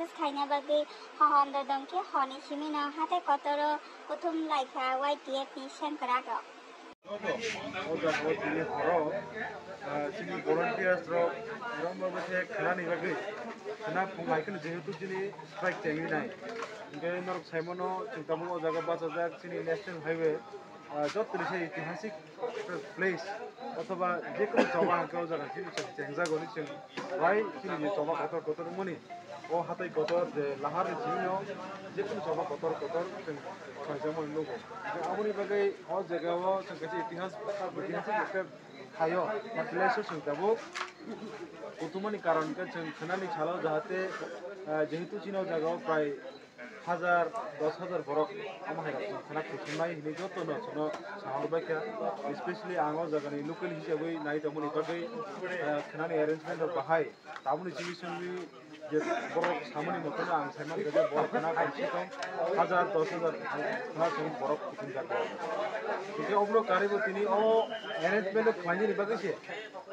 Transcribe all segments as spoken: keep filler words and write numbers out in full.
Khaina bagwi hohom dodom khe honi simino hatai kotoro kuthum laikha Y T F ni sengkrak rok. O jaga o tini horo, ah, chini volunteers rok, rok no bwse khanani bagwi khana phung hai kheno jehetu chini strike chengwi nai. Hingke norok saimano chwng tabuk o jaga bachajak chini national highway, ah, joto ni se itihasik place othoba jekunu choba hingke o jaga chini chwng chengjago ni chwng bai chini je choba kotor kotor wngmani. O hatai kotor je lahar ni simi o jekunu choba kotor kotor chwng khlaijak mani nugo. Aboni bagwi o jaga o chwng kaisa itihas, itihasik ekta thaio, place o chwng tabuk kuthumani karon khe chwng khanani salo jahate, ah, jehetu chini o jaga o prai hajar, dos hajar borok omo hai rok chwng khana kuthumnai hinwi joto no chwngno sahor bai kha, especially ang o jaga ni local hisabwi nai tongmani bagwi, ah, khanani arrangement rok bahai. Tabukni simi simi je borok samani motono ang sai mankha je borok khana kamsi tong hajar, dos hajar khana simi borok kuthumjak. Hingke obono karwi bo tini o arrangement o khlainani bagwi se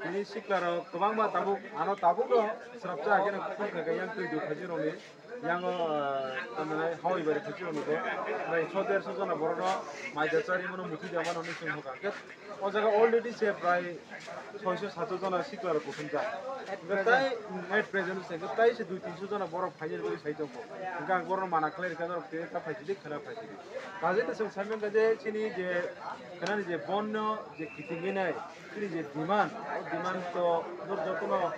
tini sikla rok kwbangma tabuk ano tabuk no srapsa khe no kuthum khe yang twi dui phaji rokni yango, ah, tamni hawai bai phaji rokni bo bai so derso jona borok no mai da chari mano muthwi da mano ni chwng hoka. O jaga already se prai soiso satso jona sikla rok kuthumjak. At present. Tai, mm, at present se, tai se dui tinso jona borok phainani bagwi sai tongkho. Hingke ang borokno mana khlai rwkha norok tei ta phaisidi, khwna phaisidi. Kaje ta chwng sai mankha je chini je, khwnani je bonno je kitingwi nai, chini je demand, o demand to norok jotono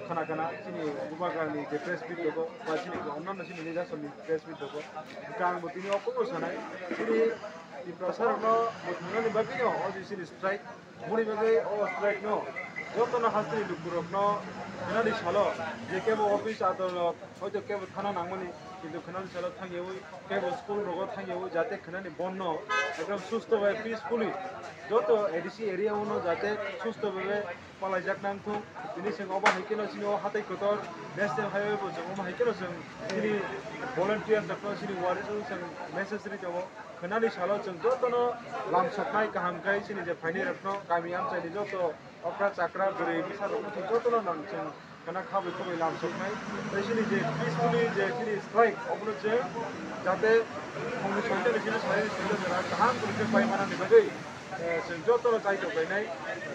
khwna khwna chini bubagrani je press meet dogo, ba chini je onnanno chini leaders ni press meet dogo. Hingke ang bo tini o kokno sanai, chini Tiprasa rokno mwthangna ni bagwi no o je chini strike, moni bagwi o strike no joto no hasteni lukurok no khenani salo je kebo office adolot hoito kebo thana nangmani kintu khenani salo thangyawi kebo school rogo thangyawi jate khenani bon no ekdom susto bai peacefully joto A D C area o no jate susto bai palaijak nang thung. Tini chwng obo hai kheno chini o hatai kotor national highway bo chwng omo hai kheno chwng chini volunteer rokno chini waris o chwng message ri tongo. Khwnani salo chwng jotono lamsoknai kaham khai chini je phainai rokno kami amchaini joto okra chakra bwrwi bwsa rokno chwng jotono nang chwng khwna khabai khubai lamsoknai. Tei chini je peacefully je chini strike obono chwng jate phungni soitani chini salai ni soita jora kaham kwrwi khe pai manani bagwi, eh, chwng jotono chai tonglainai.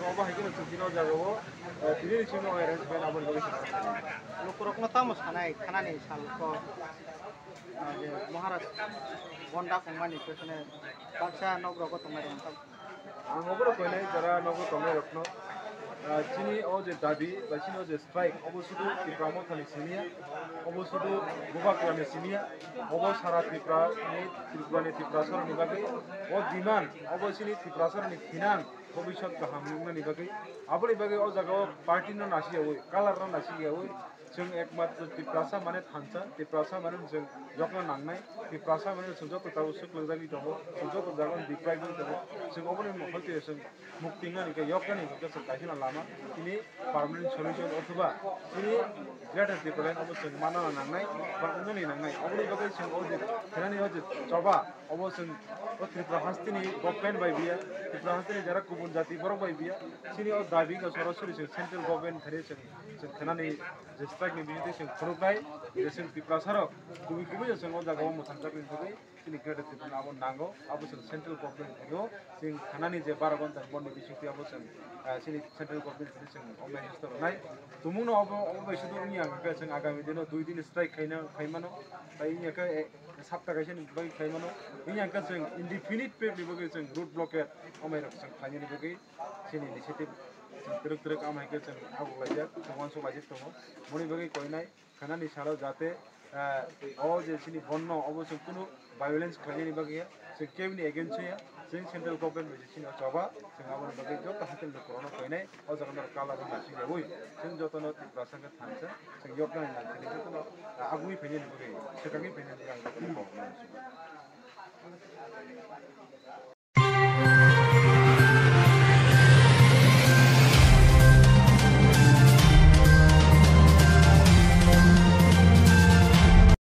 Obo hai kheno chwng tini o jaga o, eh, tini ni chini o arrangement aboni bagwi chwng. Lukurokno tamo sanai khwnani sal ko, ah, je Maharaj bonda khongmani pesone baksa nok rogo tongnai rok tamo. Ang obono koinai jora nogo tongnai rokno, ah, chini o je dabi ba chini o je strike obo sudu Tipra Mothani siniya, obo sudu Bubagrani siniya, obo sara Tripura ni, Tripura ni Tiprasa rokni bagwi o demand, obo chini Tiprasa rokni thinang bobiswt kaham wngnani bagwi, aboni bagwi o jaga o party no nasiyawi, color no nasiyawi, chwng ekmatro Tiprasa mane thansa, Tiprasa mane chwng yokna nangnai, Tiprasa mane chwng joto tabuk swklangjagwi tongo, chwng joto jaga o deprive wngwi tongo, chwng oboni mokol twi chwng mukti wngnani khe yoknani hwnkhe chwng kaisa lama tini permanent solution othoba tini Greater Tipraland obo chwng manna nangnai ba wngnani nangnai, oboni bagwi chwng o je khenani o je choba obo chwng o Tripura hasteni government bai biya, Tripura hasteni jara kubun jati borok bai biya, chini o dabi wngkha sorasori chwng central government thani chwng, chwng khenani je strike ni bisingtwi chwng phunuknai, je chwng Tiprasa rok kubui kubui chwng o jaga o mwthangjaknai bagwi chini Greater Tipraland abo nango, abo chwng central government thani o chwng khenani je baro ghonta ni bondh ni bisingtwi abo chwng, ah, chini central government thani chwng o manifesto rwnai. Tumungno obo, obo bai sudu wngya hwnkhe chwng agami dino dui din strike khaina, khaimano, tai wngya khe, eh, sapta kaisa ni bagwi khaimano, wngya hwnkhe chwng indefinite period ni bagwi chwng road blockade amai rok chwng khainani bagwi chini initiative chwng twrwk twrwk amai khe chwng aguklaijak, chwng uansuk laijak tongo. Moni bagwi koinai khanani salo jate, ah, o je chini bonno obo chwng kunu violence khlainani bagwi ya, chwng kebini against ya, chwng central government bai chini choba, chwng aboni bagwi joto hakhe lukurokno koinai, o jaga norok color rok naisingyaui, chwng jotono Tiprasa wngkha thansa, chwng yoknani nangkhe jotono, ah, agui phainani bagwi, swkangwi phainani bagwi ang jotono kok mano.